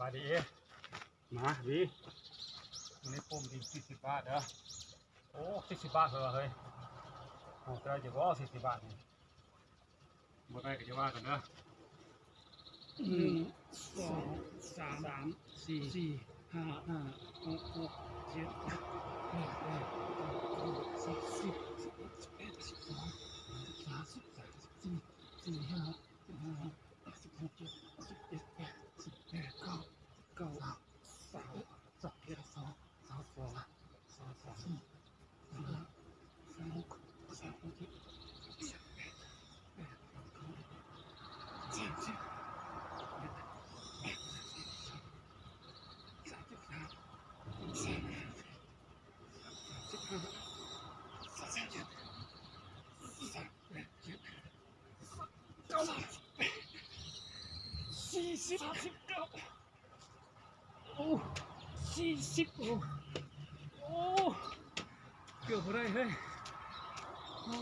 ບາດດີ ມາບີ ມື້ນີ້ປຸ້ມອີກສີ່ສິບບາດເດີ. ໂອ້ ສີ່ສິບບາດເລີຍວ່າເຮີ້ຍ ເຮົາຈະໄດ້ຢູ່ບໍ່ສີ່ສິບບາດນີ້? ບໍ່ໄດ້ກໍຢ່າວ່າກັນເດີ. ໜຶ່ງ ສອງ ສາມ ສີ່ ຫ້າ ຫົກ ເຈັດ ແປດ ເກົ້າ ສິບ ສິບເອັດ ສິບສອງ ສິບສາມ ສິບສີ່ ສິບຫ້າ ສິບຫົກ ສິບເຈັດ ສິບແປດ ເກົ້າ ຊາວ ຊາວເອັດ ຊາວສອງ ຊາວສາມ ຊາວສີ່ ຊາວຫ້າ ຊາວຫົກ ຊາວເຈັດ ຊາວແປດ ຊາວເກົ້າ ສາມສິບ ສາມສິບສອງ ສາມສິບສາມ ສາມສິບສີ່ ສາມສິບຫ້າ ສາມສິບຫົກ ສາມສິບເຈັດ ສາມສິບແປດ ສາມສິບເກົ້າ ສີ່ສິບ ສາມສິບເກົ້າ ໂອ້ ສີ່ສິບ ໂອ້ ໂອ້ ເກືອບບໍ່ໄດ້ເຮີ້ຍ ໂອ້